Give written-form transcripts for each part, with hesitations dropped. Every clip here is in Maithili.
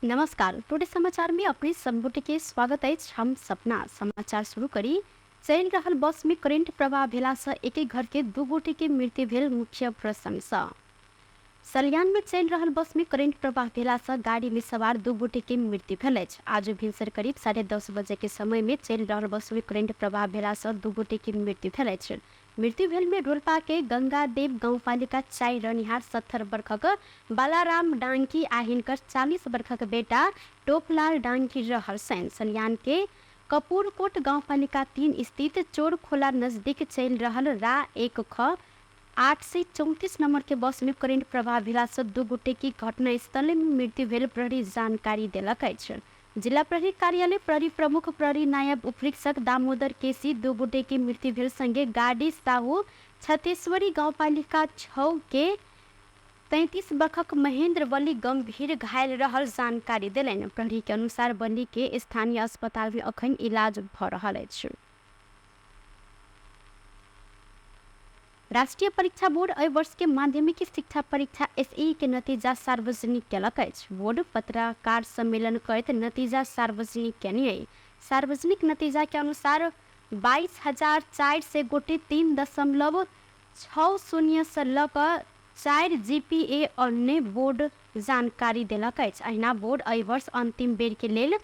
नमस्कार, टुडे समाचार में अपने सब के स्वागत अछि। हम सपना समाचार शुरू करी। चलि रहल बस में करेंट प्रवाह भेला से एक एक घर के दू गोटे के मृत्यु भेल मुख्य प्रसंग। सलियान में चलि रहल बस में करेंट प्रवाह भेला से गाड़ी में सवार दू गोटे के मृत्यु भेल अछि। आज भिनसर करीब 10:30 बजे के समय में चलि रहल बस में करेंट प्रवाह भेला से दू गोटे के मृत्यु भेल अछि। मृत्यु भेल में रोल्पा के गंगादेव गाउँपालिका 4 रहनिहार 70 बरखक बालाराम डांकी आ हिनकर 40 बरखक बेटा टोपलाल डांकी रहल छनि। सलियान के कपूरकोट गाउँपालिका 3 स्थित चोरखोला नजदीक चलि रहल रा 1 ख 834 नंबर के बस में करेंट प्रवाह भेला से दू गोटे की घटनास्थल में मृत्यु भेल प्रहरी जानकारी देलक अछि। जिला प्रहरी कार्यालय प्रहरी प्रमुख प्रहरी नायब उपरीक्षक दामोदर केसी दू गोटे के मृत्यु भेल संगे गाड़ी साहू छतेश्वरी गाउँपालिका 6 के 33 बरखक महेंद्र बली गंभीर घायल रहल जानकारी देलनि। प्रहरी के अनुसार बली के स्थानीय अस्पताल में अखन इलाज भ रहल अछि। राष्ट्रीय परीक्षा बोर्ड एहि वर्ष के माध्यमिक शिक्षा परीक्षा एसईई के नतीजा सार्वजनिक केलक अछि। बोर्ड पत्रकार सम्मेलन करैत नतीजा सार्वजनिक केने अछि। सार्वजनिक नतीजा के अनुसार 22,400 गोटे 3.60 से लऽ कऽ 4 जीपीए अन्य बोर्ड जानकारी देलक अछि। अहिना बोर्ड एहि वर्ष अंतिम बेर के लेल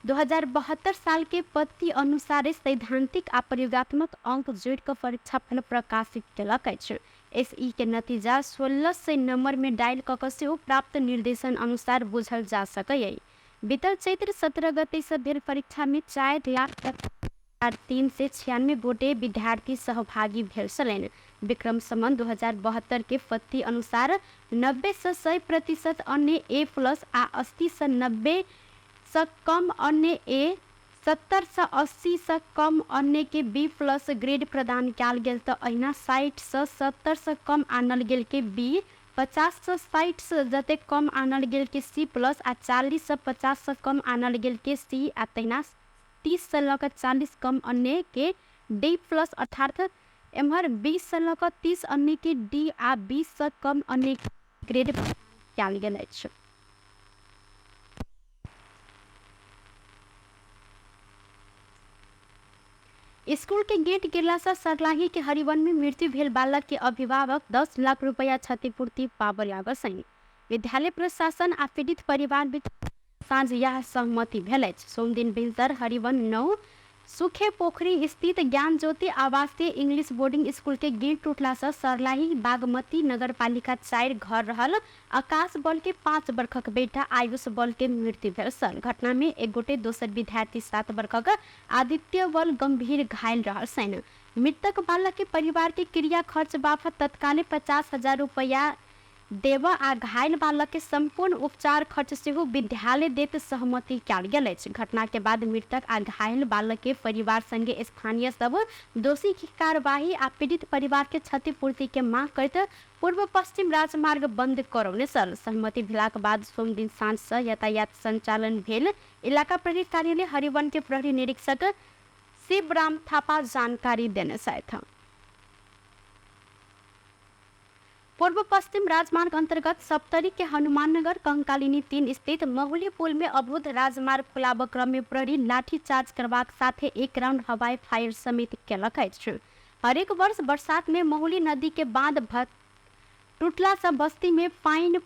2072 साल के पद्धति अनुसार सैद्धांतिक आ प्रयोगात्मक अंक जोड़ि कऽ परीक्षाफल प्रकाशित केलक अछि। एसई के नतीजा 1600 नंबर में डायल कऽ कऽ सेहो प्राप्त निर्देशन अनुसार बुझल जा सकैए। बीतल चैत्र 17 गते से भेल परीक्षा में 4,03,396 गोटे विद्यार्थी सहभागी भेल छलनि। विक्रम संवत 2072 के पद्धति अनुसार 90 से 100% अन्य ए प्लस आ 80 से 90 से कम अन्य ए, 70 से 80 से कम अन्य के बी प्लस ग्रेड प्रदान कयल गेल तऽ अहिना 60 से 70 से कम आनल गेल के बी, 50 से 60 से जतेक कम आनल गेल के सी प्लस आ 40 से 50 से कम आनल गेल के सी आ तहिना 30 से लऽ कऽ 40 कम अन्य के डी प्लस अर्थात एम्हर 20 से लऽ कऽ 30 अन्य के डी आ 20 से कम अन्य ग्रेड कयल गेल अछि। स्कूल के गेट गिरला से सरलाही के हरिवन में मृत्यु भेल बालक के अभिभावक 10 लाख रुपया क्षतिपूर्ति पाबऽ लागल संग विद्यालय प्रशासन आ पीड़ित परिवार बीच साँझ यह सहमति भेल अछि। सोमदिन भिनसर हरिवन 9 सुखे पोखरी स्थित ज्ञान ज्योति आवासीय इंग्लिश बोर्डिंग स्कूल के गेट टूटला से सरलाही बागमती नगरपालिका 4 घर रहल आकाश बल के 5 बरखक बेटा आयुष बल के मृत्यु भेल छल। घटना में एक गोटे दोसर विद्यार्थी 7 बरखक आदित्य बल गंभीर घायल रहल छनि। मृतक बालक के परिवार के क्रिया खर्च बापत तत्काले 50,000 रुपया देबऽ आ घायल बालक के संपूर्ण उपचार खर्च सेहो विद्यालय देत सहमति कयल गेल अछि। घटना के बाद मृतक आ घायल बालक के परिवार संगे स्थानीय सब दोषी के कार्यवाही आ पीड़ित परिवार के क्षतिपूर्ति के मांग करैत पूर्व पश्चिम राजमार्ग बंद करौने छल। सहमति भेलाक बाद सोमदिन साँझ सँ यातायात संचालन भेल इलाका प्रहरी कार्यालय हरिवन के प्रहरी निरीक्षक शिवराम थापा जानकारी देने छथि। पूर्व पश्चिम राजमार्ग अंतर्गत सप्तरी के हनुमाननगर कंकालिनी 3 स्थित महुली पुल में अवरुद्ध राजमार्ग खुलाब क्रम में प्रहरी लाठी चार्ज करबाक साथे एक राउंड हवाई फायर समेत केलक अछि। हरेक वर्ष बरसात में महुली नदी के बांध टूटला से बस्ती में पानि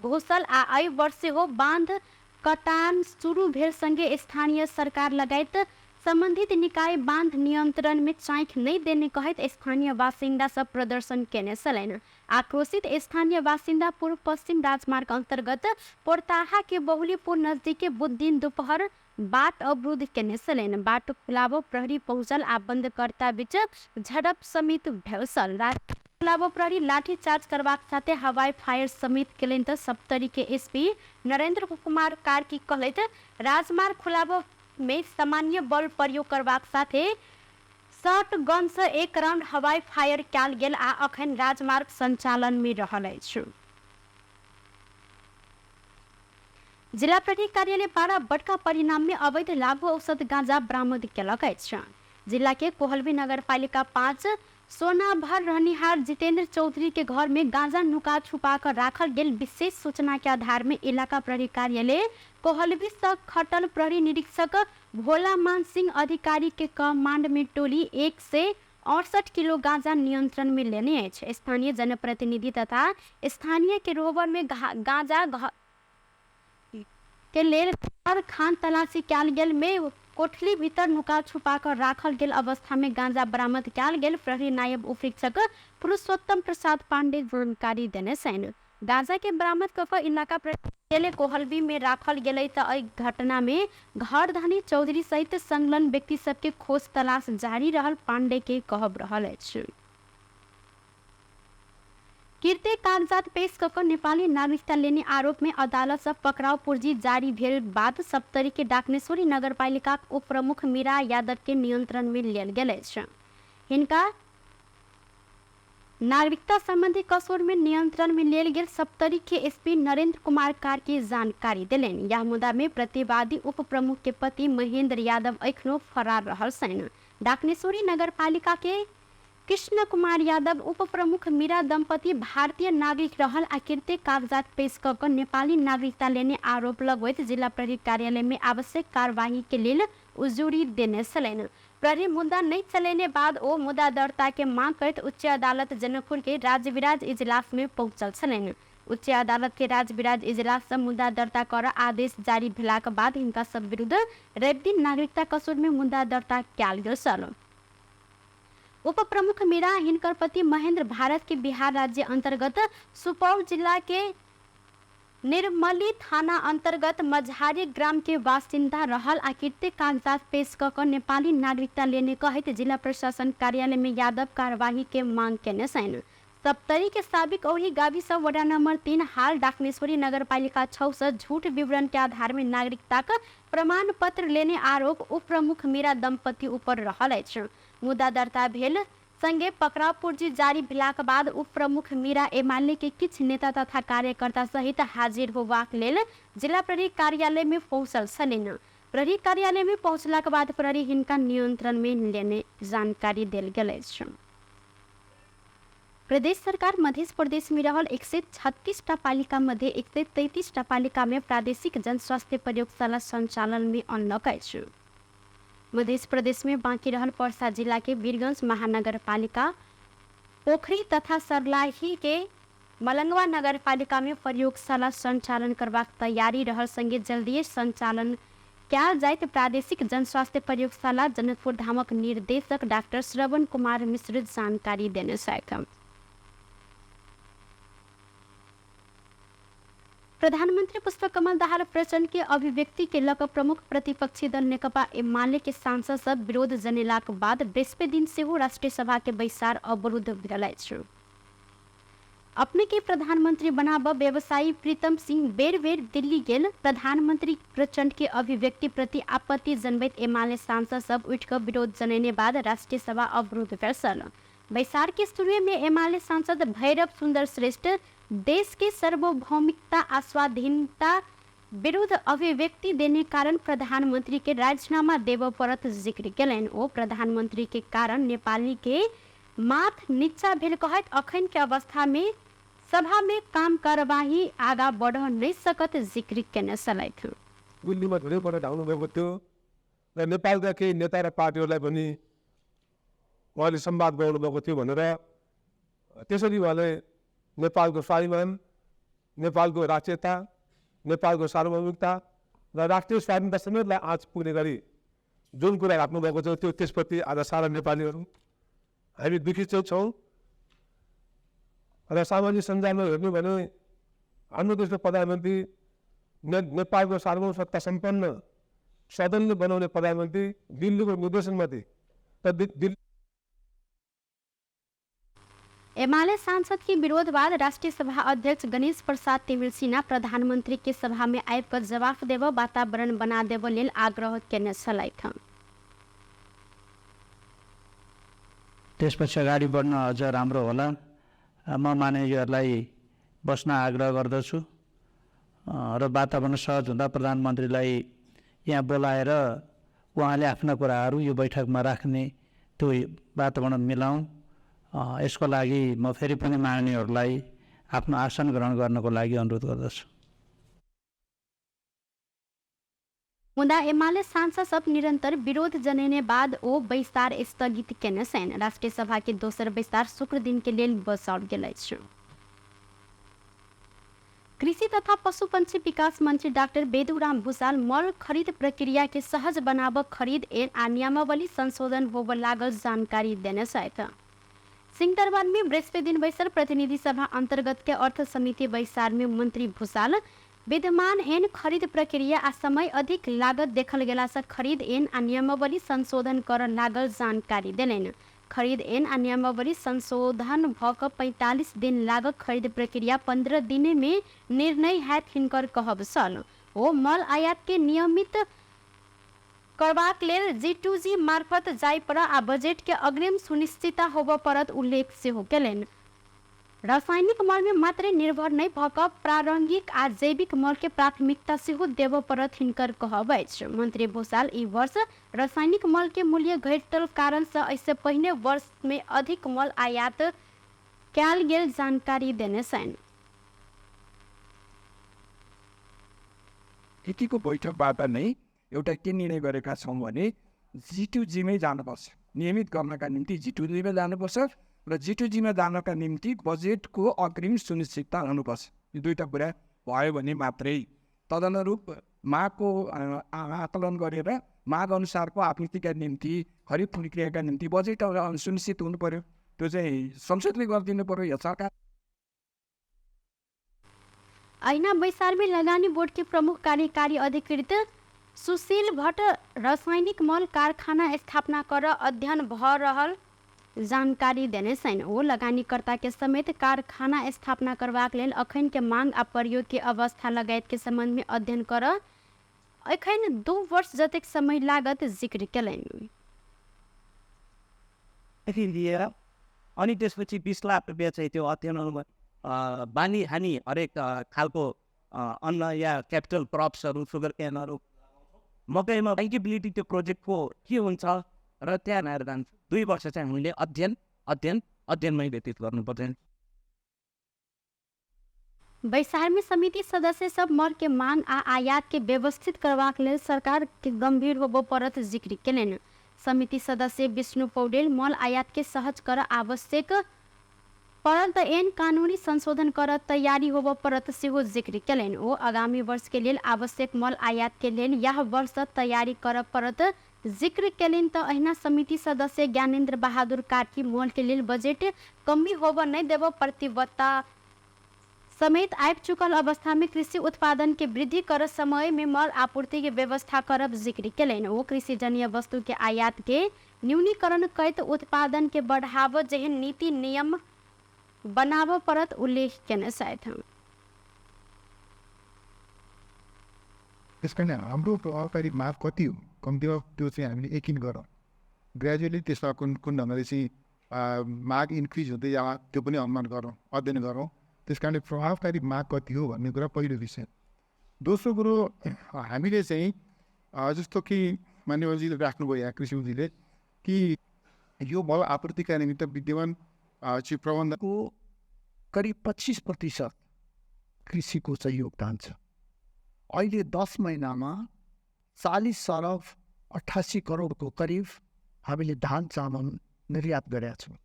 घुसल आ एहि वर्ष सेहो बांध कटान शुरू भेल संगे स्थानीय सरकार लगायत संबंधित निकाय बांध नियंत्रण में चाँखि नहि देने कहैत स्थानीय बासिन्दा सब प्रदर्शन केने छलनि। आक्रोशित स्थानीय बासिन्दा पूर्व पश्चिम राजमार्ग अंतर्गत पोरताहा के बहुलीपुर नजदीक बुधदिन दोपहर बाट अवरुद्ध केने छलनि। बाट खुलाबो प्रहरी पहुँचल आ बंदकर्ता बीच झड़प समेत भेल छल। खुलाबो प्रहरी लाठी चार्ज करबाक साथे हवाई फायर समेत केलनि तऽ सप्तरी के एसपी नरेंद्र कुमार कार्की कहलथि राजमार्ग खुलाबो में सामान्य बल प्रयोग करबाक साथे शॉट गन सँ एक राउंड हवाई फायर कयल गेल आ अखन राजमार्ग संचालन में रहल अछि। जिला प्रहरी कार्यालय बारा बड़का परिणाम में अवैध लागू औषध गांजा बरामद केलक अछि। जिला के कोहलबी नगरपालिका 5 सोनाभर रहनिहार जितेंद्र चौधरी के घर में गांजा नुका छुपा कर राखल गेल विशेष सूचना के आधार में इलाका प्रहरी कार्यालय कोहलबी से खटल प्रहरी निरीक्षक भोला मान सिंह अधिकारी के कमांड में टोली 168 किलो गांजा नियंत्रण में लेने अछि। स्थानीय जनप्रतिनिधि तथा स्थानीय के रोबर में गांजा के लेल घर खान तलाशी कयल गेल में कोठली भीतर नुका छुपा कर राखल गेल अवस्था में गांजा बरामद कयल गेल प्रहरी नायब उपरीक्षक पुरुषोत्तम प्रसाद पांडे जानकारी देने छनि। गांजा के बरामद कऽ कऽ इलाका प्रहरी कोहलबी में राखल गेलै तऽ एहि घटना में घर धनी चौधरी सहित संलग्न व्यक्ति सबके खोज तलाश जारी रहल पांडे के कहब रहल अछि। कीर्ति कागजात पेश कऽ कऽ नेपाली नागरिकता लेने आरोप में अदालत से पकड़ाव पूर्जी जारी भेल बाद सप्तरी के डाकनेश्वरी नगरपालिका उप प्रमुख मीरा यादव के नियंत्रण में लेल गेल अछि। हिनका नागरिकता संबंधी कसूर में नियंत्रण में लेल गेल सप्तरी के एसपी नरेंद्र कुमार कार्की जानकारी देलनि। यह मुद्दा में प्रतिवादी उप प्रमुख के पति महेंद्र यादव एखनो फरार रहल छनि। डाकनेश्वरी नगरपालिका के कृष्ण कुमार यादव उप प्रमुख मीरा दंपति भारतीय नागरिक रहल आ कृत्य कागजात पेश कऽ कऽ नेपाली नागरिकता लेने आरोप लगबैत जिला प्रहरी कार्यालय में आवश्यक कार्यवाही के लेल उजुरी देने छलनि। प्रहरी मुद्दा नहि चलेने बाद ओ मुद्दा दर्ता के मांग करैत उच्च अदालत जनकपुर के राजविराज इजलास में पहुंचल छलनि। उच्च अदालत के राजविराज इजलास से मुद्दा दर्ता कर आदेश जारी भेलाक बाद हिनका सब विरुद्ध रवि दिन नागरिकता कसूर में मुद्दा दर्ता कयल गेल छल। उप प्रमुख मीरा हिनकर पति महेंद्र भारत के बिहार राज्य अंतर्गत सुपौल जिला के निर्मली थाना अंतर्गत मझारी ग्राम के बासिन्दा रहल आ कृत्य कागजात पेश कऽ कऽ नेपाली नागरिकता लेने कहैत जिला प्रशासन कार्यालय में यादव कार्यवाही के मांग केने छनि। सप्तरी के साबिक औरी गावी सब वडा नंबर 3 हाल डाकनेश्वरी नगरपालिका 6 से झूठ विवरण के आधार में नागरिकताक प्रमाण पत्र लेने आरोप उप प्रमुख मीरा दंपति ऊपर रहल अछि। मुद्दा दर्ता भेल संगे पकड़ाव पूर्जी जारी भेलाक बाद उप प्रमुख मीरा एमाले के किछु नेता तथा कार्यकर्ता सहित हाजिर होबाक लेल जिला प्रहरी कार्यालय में पहुंचल छलनि। प्रहरी कार्यालय में पहुंचलाक बाद प्रहरी हिनका नियंत्रण में लेने जानकारी देल गेल अछि। प्रदेश सरकार मध्य प्रदेश में रहल 136 टा पालिका मध्ये 133 टा पालिका में प्रादेशिक जनस्वास्थ्य प्रयोगशाला संचालन में अनलक अछि। मध्य प्रदेश में बाँकी रहल पर्सा जिला के वीरगंज महानगरपालिका, पोखरी तथा सर्लाही के मलंगवा नगरपालिका में प्रयोगशाला संचालन करबाक तैयारी रहल संगे जल्दिए संचालन कयल जाइत प्रादेशिक जनस्वास्थ्य प्रयोगशाला जनकपुर धामक निर्देशक डाक्टर श्रवण कुमार मिश्र जानकारी देने छथि। प्रधानमंत्री पुष्पकमल दाहाल प्रचण्ड के अभिव्यक्ति के लऽ कऽ प्रमुख प्रतिपक्षी दल नेकपा एमाले के सांसद सब विरोध जनेलाक बाद बृहस्पति दिन सेहो राष्ट्रीय सभा के बैसार अवरुद्ध भेल अछि। अपने के प्रधानमंत्री बनाब व्यवसायी प्रीतम सिंह बेर बेर दिल्ली गेल प्रधानमंत्री प्रचण्ड के अभिव्यक्ति प्रति आपत्ति जनबैत एमाले सांसद सब उठि कऽ विरोध जनेने बाद राष्ट्रीय सभा अवरुद्ध भेल छल। बैसार के शुरुए में एमाले सांसद भैरव सुन्दर श्रेष्ठ देश के सार्वभौमिकता आ स्वाधीनता विरुद्ध अभिव्यक्ति देने कारण प्रधानमंत्री के राजीनामा देबऽ पड़त जिक्र केलनि। ओ प्रधानमंत्री के कारण नेपाली के माथ नीचा भेल कहैत अखन के अवस्था में सभा में काम कार्यवाही आगा बढ़ नहीं सकत जिक्र केने छलथि। दिल्लीमा धेरैपल्ट धाउनु भएको थियो र नेपालका केही नेता र पार्टीहरूलाई पनि उहाँले संवाद गराउनु भएको थियो भनेर त्यसरी उहाँले नेपालको स्वाभिमान, नेपालको राष्ट्रियता, नेपालको सार्वभौमिकता र राष्ट्रिय स्वाधीनता समेतलाई आँच पुग्ने गरी जुन कुरा राख्नुभएको छ त्यो त्यसप्रति आज सारा नेपालीहरू हामी दुखी चाहिँ छौँ। र सामाजिक सञ्जालमा हेर्नु भने हाम्रो देशको प्रधानमन्त्री नेपालको सार्वभौम सत्ता सम्पन्न सदनले बनाउने प्रधानमन्त्री दिल्लीको निर्देशनमाथि र दिल्ली एमाले सांसद के विरोध बाद राष्ट्रीय सभा अध्यक्ष गणेश प्रसाद तिमिल्सिना प्रधानमंत्री के सभा में आबि कऽ जवाफ देबऽ वातावरण बना देबऽ लेल आग्रह केने छलथि। त्यसपछि अगाडि बढ्न अझ राम्रो होला। म माननीयहरूलाई बस्न आग्रह गर्दछु र वातावरण सहज हुँदा प्रधानमन्त्रीलाई यहाँ बोलाएर उहाँले आफ्ना कुराहरू यो बैठकमा राख्ने त्यो वातावरण मिलाउँ। यसको लागि म फेरि पनि माननीयहरूलाई आफ्नो आसन ग्रहण गर्नको लागि अनुरोध गर्दछु। मुदा एमाले सांसद सब निरन्तर विरोध जनेने बाद ओ बैसार स्थगित केने छनि। राष्ट्रिय सभा के दोसर बैसार शुक्र दिन के लेल बसाओल गेल अछि। कृषि तथा पशुपक्षी विकास मंत्री डाक्टर बेदुराम भूषाल मल खरीद प्रक्रिया के सहज बनाब खरीद ऐन आ नियमावली संशोधन होबय लागल जानकारी देने छथि। सिंहदरबार में बृहस्पति दिन बैसल प्रतिनिधि सभा अंतर्गत के अर्थ समिति बैसार में मंत्री भूषाल विद्यमान ऐन खरीद प्रक्रिया आ समय अधिक लागत देखल गेला से खरीद ऐन आ नियमावली संशोधन कर लागल जानकारी देलनि। खरीद ऐन आ नियमावली संशोधन भ क 45 दिन लागत खरीद प्रक्रिया 15 दिन में निर्णय हैत हिनकर कहब छल। ओ मल आयात के नियमित करबाक लेल G2G मार्फत जाय पर आ बजट के अग्रिम सुनिश्चितता होबय पड़त उल्लेख सेहो केलनि। रासायनिक मल में मात्रै निर्भर नहि भऽ कऽ प्रारंभिक आ जैविक मल के प्राथमिकता सेहो देबय पड़त हिनकर कहब अछि। मंत्री भूषाल ई वर्ष रासायनिक मल के मूल्य घटल कारण से एहिसँ पहिने वर्ष में अधिक मल आयात कयल गेल जानकारी देने छनि। यतिको बैठकबाट नै एउटा के निर्णय गरेका छौँ भने G2G मै जानुपर्छ। नियमित गर्नका निम्ति G2G मै जानुपर्छ र G2G मा जानका निम्ति बजेटको अग्रिम सुनिश्चितता हुनुपर्छ। यो दुईटा कुरा भयो भने मात्रै तदनुरूप मागको आकलन गरेर माग अनुसारको आपूर्तिका निम्ति खरिद प्रक्रियाका निम्ति बजेट सुनिश्चित हुनु पर्यो। त्यो चाहिँ संसदले गरिदिनु पर्यो या सरकार। ऐना बैसार में लगानी बोर्ड के प्रमुख कार्यकारी अधिकृत सुशील भट्ट रासायनिक मल कारखाना स्थापना कर अध्ययन भ रहल जानकारी देने छनि। ओ लगानीकर्ता के समेत कारखाना स्थापना करबाक लेल अखन के मांग आ प्रयोग के अवस्था लगायत के संबंध में अध्ययन कर अखन 2 वर्ष जतेक समय लागत जिक्र केलनि। लिएर अनि त्यसपछि 20 लाख रुपियाँ चाहिँ त्यो अध्ययन बानी हानि हरेक खालको अन्न या क्यापिटल क्रप्सहरू सुगर क्यानहरू मकैमा ब्याङ्केबिलिटी त्यो प्रोजेक्टको के हुन्छ र त्यहाँ आएर जान्छ। 2 वर्ष चाहिँ हामीले अध्ययन अध्ययन अध्ययनमै व्यतीत गर्नुपर्छ। बैसार में समिति सदस्य सब मल के मांग आ आयात के व्यवस्थित करबाक लेल सरकार के गंभीर होबय पड़त जिक्र केलनि। समिति सदस्य विष्णु पौडेल मल आयात के सहज कर आवश्यक पड़ल त एन कानूनी संशोधन कर तैयारी होबय पड़त सेहो जिक्र केलनि। ओ आगामी वर्ष के लेल आवश्यक मल आयात के लेल यह वर्ष तैयारी कर पड़त जिक्र केलनि। त अहिना समिति सदस्य ज्ञानेन्द्र बहादुर कार्की मल के लेल बजट कमी होबय नहि देबय प्रतिबद्धता समेत आबि चुकल अवस्था में कृषि उत्पादन के वृद्धि कर समय में मल आपूर्ति के व्यवस्था करब जिक्र केलनि। ओ कृषिजन्य वस्तु के आयात के न्यूनीकरण करैत उत्पादन के बढ़ाव जेहन नीति नियम बनाबऽ पड़त उल्लेख केने छथि। त्यस कारण हाम्रो प्रभावकारी माग कति हो कम्तीमा त्यो चाहिँ हामीले यकिन गरौँ। ग्रेजुअली त्यसमा कुन कुन ढङ्गले चाहिँ माग इन्क्रिज हुँदै जाला त्यो पनि अनुमान गरौँ, अध्ययन गरौँ। त्यस कारणले प्रभावकारी माग कति हो भन्ने कुरा पहिलो विषय। दोस्रो कुरो हामीले चाहिँ जस्तो कि मान्यवरजीले राख्नुभयो यहाँ कृषि मन्त्रीले कि यो मल आपूर्तिका निमित्त विद्यमान चाहिँ प्रबन्धको करिब 25% कृषिको चाहिँ योगदान छ। अहिले 10 महिनामा 40 अरब 88 करोडको करिब हामीले धान चामल निर्यात गरेका छौँ।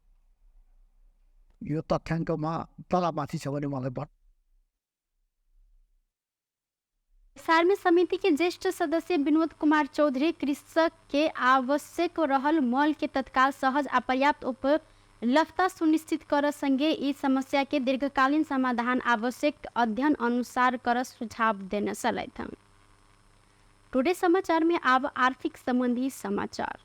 यो तथ्याङ्कमा तलमाथि छ भने मलाई बैसार में समिति के ज्येष्ठ सदस्य विनोद कुमार चौधरी कृषक के आवश्यक रहल मल के तत्काल सहज आ पर्याप्त उपलब्धता सुनिश्चित कर संगे ई समस्या के दीर्घकालीन समाधान आवश्यक अध्ययन अनुसार कर सुझाव देने छलथि। टुडे समाचार में अब आर्थिक संबंधी समाचार।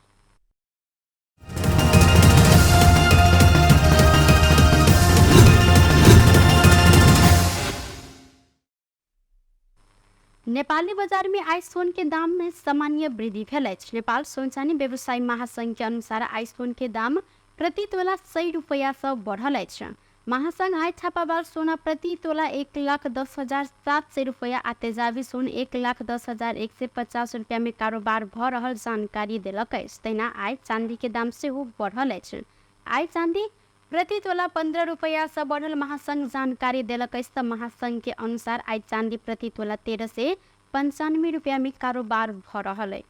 नेपाली बजार में आइ सोन के दाम में सामान्य वृद्धि भेल अछि। नेपाल सोन चानी व्यवसायी महासंघ के अनुसार आइ सोन के दाम प्रति तोला 100 रुपैया से बढ़ल अछि। महासंघ आइ छापावाल सोना प्रति तोला 1,10,700 रुपैया आ तेजाबी सोन 1,10,150 रुपैया में कारोबार भ रहल जानकारी देलक अछि। तहिना आइ चांदी के दाम सेहो बढ़ल अछि। आइ चांदी प्रति तोला 15 रुपैया से बढ़ल महासंघ जानकारी देलक अछि। त महासंघ के अनुसार आइ चांदी प्रति तोला 1395 रुपैया में कारोबार भ रहल है।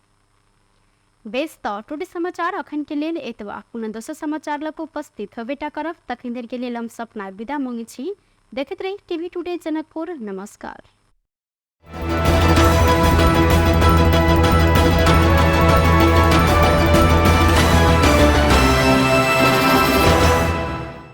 बेस त टुडे समाचार अखन के लेल एतबा। पुनः दोसर समाचार लग उपस्थित होबेटा करब, तखन देर के लेल हम सपना विदा मांगै छी। देखैत रही टीवी टुडे जनकपुर। नमस्कार।